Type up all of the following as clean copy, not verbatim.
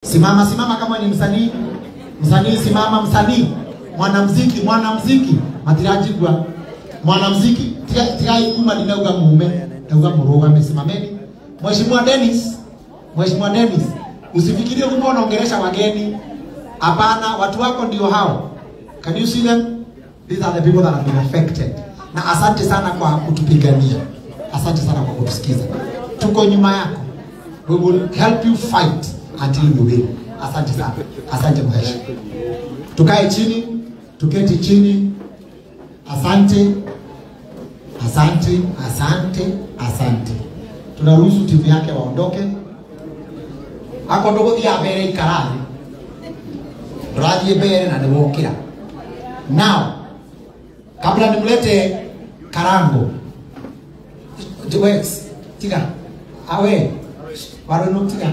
Simama, simama kama ni msanii. Msanii simama, msanii. Mwanamuziki, mwanamuziki. Matirajigwa. Mwanamuziki, tigai kuma ninauga mume, nauga muruga amesimameni. Mheshimiwa Dennis, Mheshimiwa Dennis, usifikirie kwamba unaongelesha wageni. Hapana, watu wako ndio hao. Can you see them? These are the people that have been affected. Na asante sana kwa kutupigania. Asante sana kwa kutusikiza. Tuko nyuma yako. We will help you fight until you win. Asante sana. Asante mheshimiwa. Tukae chini, tuketi chini. Asante. Asante, asante, asante. Tunaruhusu timu yake waondoke. Ako ndogo ya mbere ikarari. Ndũrathiĩ mbere na nĩwokĩra. Now, kabla nimlete Karango. Wex, tiga. Awe. Warono tiga.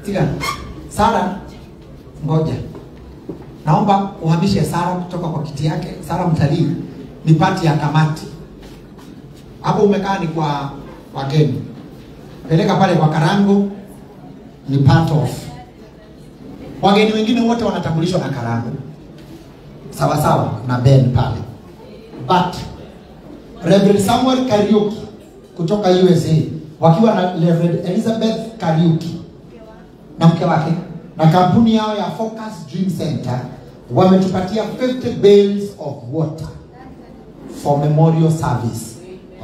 Tiga. Sara, ngoja. Naomba uhamishe Sara kutoka kwa kiti yake. Sara mtalii ni pati ya kamati. Hapo umekaa ni kwa wageni. Peleka pale kwa Karango ni part of. Wageni wengine wote wanatambulishwa na Karango. Sawa sawa na Ben pale. But Reverend Samuel Kariuki kutoka USA wakiwa na Reverend Elizabeth Kariuki na mke wake na kampuni yao ya Focus Dream Center wametupatia 50 bales of water for memorial service.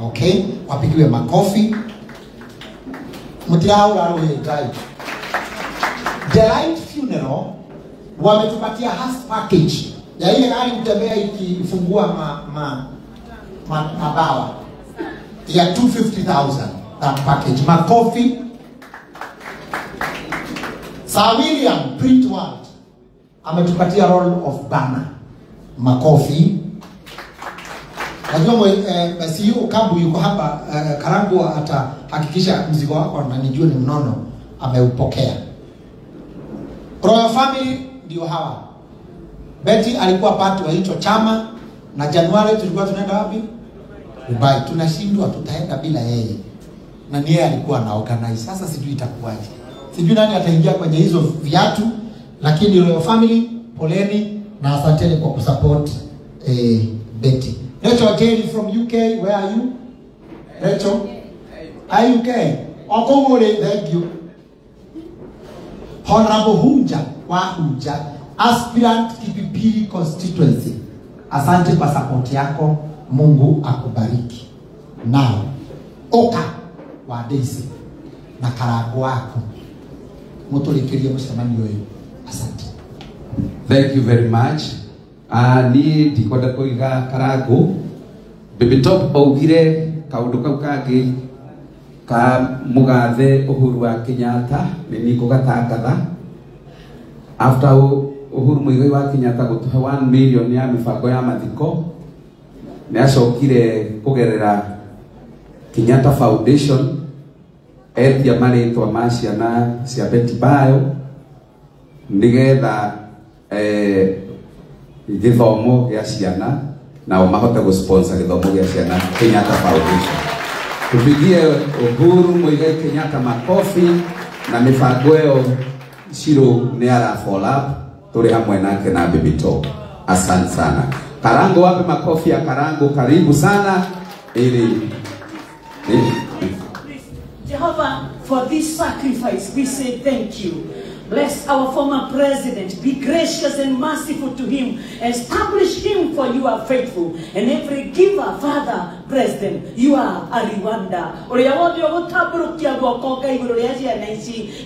Okay, wapigiwe makofi. Mutiraura rohe drive. Delight Funeral wametupatia half package ya ile gari kutembea ikifungua mabawa ya 250,000, that package. Makofi. Sir William Print World ametupatia roll of banner. Makofi. Najua CEO Kambu yuko hapa, Karango atahakikisha mzigo wako na nijue ni mnono ameupokea. Royal Family ndio hawa. Betty alikuwa part wa hicho chama na Januari tulikuwa tunaenda wapi? Dubai. Tunashindwa, tutaenda bila yeye. Na ni yeye alikuwa na organize. Sasa sijui itakuwaje. Sijui nani ataingia kwenye hizo viatu, lakini Royal Family poleni na asanteni kwa kusupport Betty. Rachel Jerry from UK, where are you? Rachel? Are you UK? Okongore, thank you. Honorable Hunja wa Hunja, aspirant Kipipiri constituency. Asante kwa support yako, Mungu akubariki. Now, Oka wa Daisy na Karango wako. Mutulikirie mshamani wewe. Asante. Thank you very much. Ni ndikwenda kuiga Karango. Baby Top augire kaundu kau kangi ka mugathe Uhuru wa Kenyatta ni nikugatangatha. After Uhuru Muigai wa Kenyatta gutuhe 1 million ya mibango ya mathiko, ni acokire kugerera Kenyatta Foundation etia maritwa ma ciana cia Betty Bayo nigetha githomo gĩa ciana nao mahote gũsponsor gĩthomo gĩa ciana Kenyatta Foundation. Tupigie Uhuru Muigai Kenyatta makofi na mibango ĩyo Shiro nĩ ara follow up tũrĩ hamwe nake na Baby Top. Asante sana. Karango, wape makofi ya Karango, karibu sana ili Jehovah, for this sacrifice we say thank you. Bless our former president. Be gracious and merciful to him. Establish him, for you are faithful. And every giver, Father, bless them. You are a Rwanda.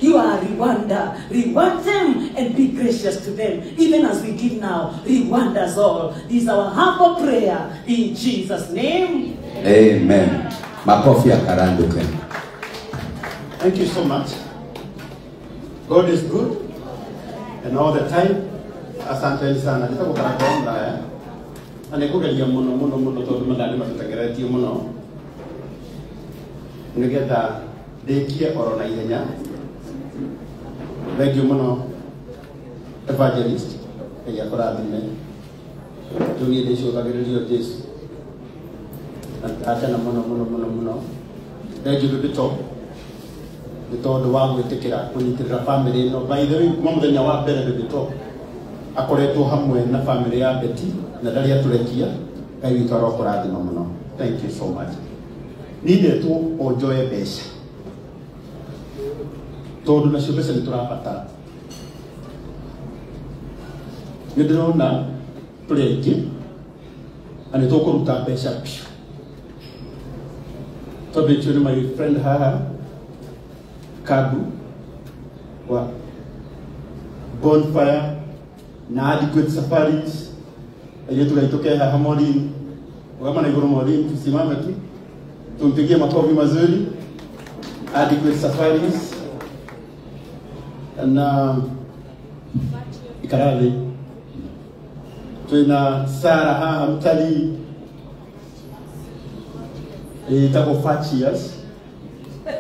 You are Rwanda. Reward them and be gracious to them. Even as we give now, reward us all. This is our humble prayer. In Jesus' name. Amen. Makofi ya Karango. Thank you so much. God is good and all the time. Asante sana. Nitako Karango ndaya. Na nikugeria muno muno muno tondu mathaa nĩmatũtengeretie mũno nĩgetha ndĩkie oro na ihenya. Thank you mũno evangelist. Ngai akũrathime. Tũthiĩ ndĩcũthagĩrĩrio Jesu. Na ndakena mũno mũno mũno mũno. Thank you Baby Top. Nĩ tondũ wa gwĩtĩkĩra kũnyitĩrĩra family ĩno. By the way, kuma mũthenya wa mbere Baby Top akoretwo hamwe na family ya Betty na ndarĩ atũrekia. Ngai witũ arokũrathima mũno. Thank you so much. Niĩ ndetwo o njoe mbeca tondũ nacio mbeca nĩ tũrabatara. Nĩ ndĩrona tũrĩ aingĩ na nĩ tũkũruta mbeca biũ. Twambĩtio nĩ my friend haha Kabu wa Bonfire na Adequate Safaris. Airĩtu gaitũ ke haha Maureen, ũgama na igũrũ Maureen, tusimame tu tumpigie makofi mazuri. Adequate Safaris na ikarathi twina Sara haha mtalii ĩtagwo Fachias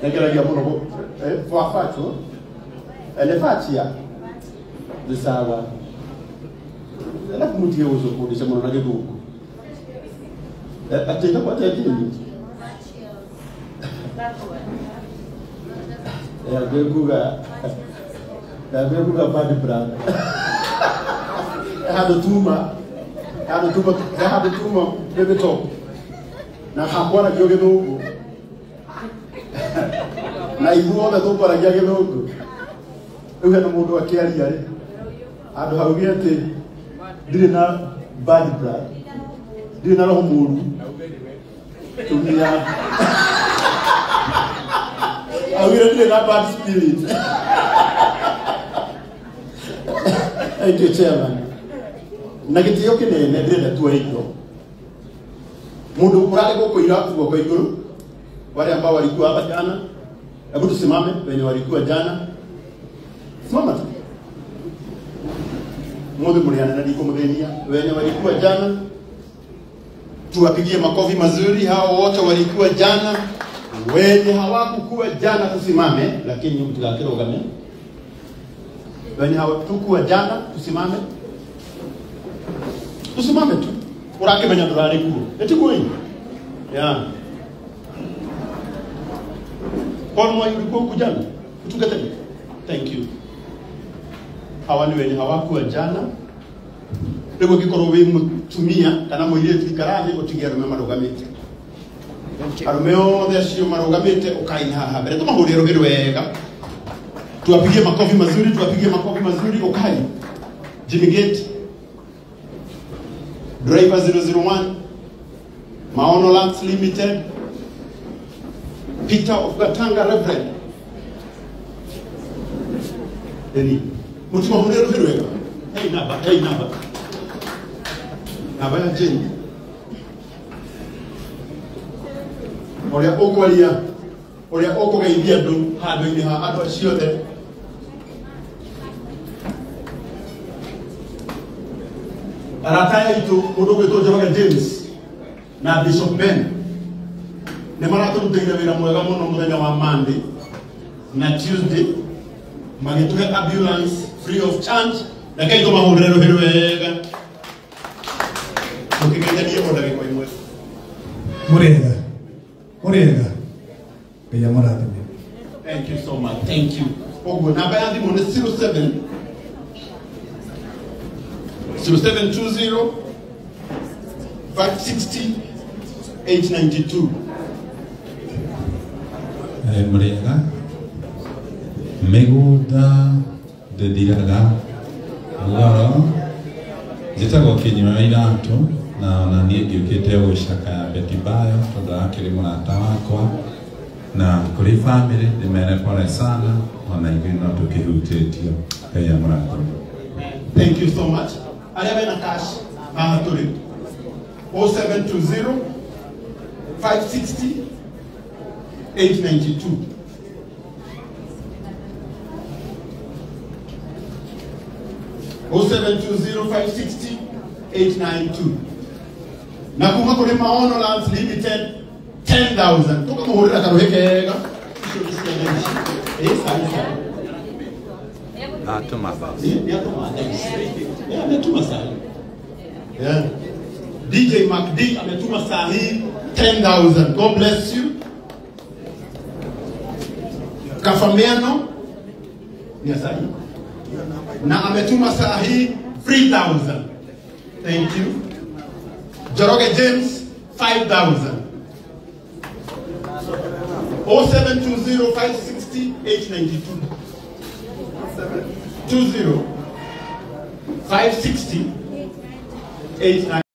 nageragia mũno facho nĩ Fachia nĩ sawa alafu mutige gũcũkũndĩca mũno na gĩthũngũ atĩ ĩtagwo atĩa Jane? Ndagwĩkuga bad brand handũ tuma Baby Top na hakwaragio gĩthũngũ na ithuothe tũkwaragia gĩthũngũ. Rĩu hena mũndũ akĩaria rĩ handũ hauge atĩ ndirĩ na bad blood, ndirĩ na roho mũũru, tumia augire ndirĩ na bad spirit. Thank you, Chairman. Na gĩtĩo kĩnene ndĩrenda tuoe indo. Mũndũ ũrarĩ gũkũ ira guoko igũrũ, wale ambao walikuwa hapa jana, hebu tusimame wenye walikuwa jana. Simama tu. Mũndũ mũrĩana na ndikũmũthĩnia. Wenye walikuwa jana, tuwapigie makofi mazuri hao wote walikuwa jana. Wenye hawakukuwa jana tusimame, lakini mtigakĩrũgame. Wenye hawakukuwa jana tusimame. Tusimame tu. Ũrakĩmenya ndũrarĩ kuo. Ĩtiguo ĩ? Yeah. Paul Moi ulikuwa huku jana? Utugatani. Thank you. Hawa ni wenye hawakuwa jana. Rĩu ũngĩkorwo wĩ mũtumia kana mũirĩtu ikara thĩ ũtige arũme marũgamĩte. Arũme othe acio marũgamĩte ũkaina haha mbere. Tũmahũrĩre rũhĩ rwega. Tuwapigie makofi mazuri, tuwapigie makofi mazuri. Ukai. Jimmy Gate, Driver 001, Maono Lands Limited, Peter of Gatanga Reverend. Eni, mutimahũrĩre rũhĩ rwega. Hey namba, hey namba. Namba ya Jane. Ũrĩa ũkwaria, ũrĩa ũkũgeithia andũ handũ-inĩ ha andũ acio othe. Arata aitũ mũndũ ũgwĩtwo Njoroge James na Bishop Ben nĩ maratũrutĩire wĩra mwega mũno mũthenya wa Monday na Tuesday, magĩtũhe ambulance free of charge. Rekei tũmahũrĩre rũhĩ rwega. Mũkĩgeithanie o ndagĩka ĩmwe. Mũrĩega, mũrĩega. Ngai amũrathime. Thank you so much. Thank you. Ũguo namba ya thimũ nĩ 07 0720 560 892. Mũrĩega. Mĩgũnda ndĩthiraga goro. Njĩtagwo Kĩnyua wa Iratũ na ona niĩ ngĩũkĩte gũcakaya Betty Bayo tondũ akĩrĩ mũrata wakwa na kũrĩ family ndĩmere pole sana, ona ithuĩ no tũkĩhutĩtio. Ngai amũrathime. Thank you so much. Arĩa mena cash haha tũrĩ 0720 560 892. 0720 560 892. Na kuma kũrĩ Maono Lands Limited 10,000. Tũkamũhũrĩra karũhĩ kega. Icio nĩ ciana ici. Atuma. Yeah, ametuma sahi. Yeah. DJ Mac D ametuma sahi 10,000. God bless you. Kafamiano ni sahi na ametuma saa hii 3000. Thank you. Njoroge James 5000. 0720 560 892. 20 560 892.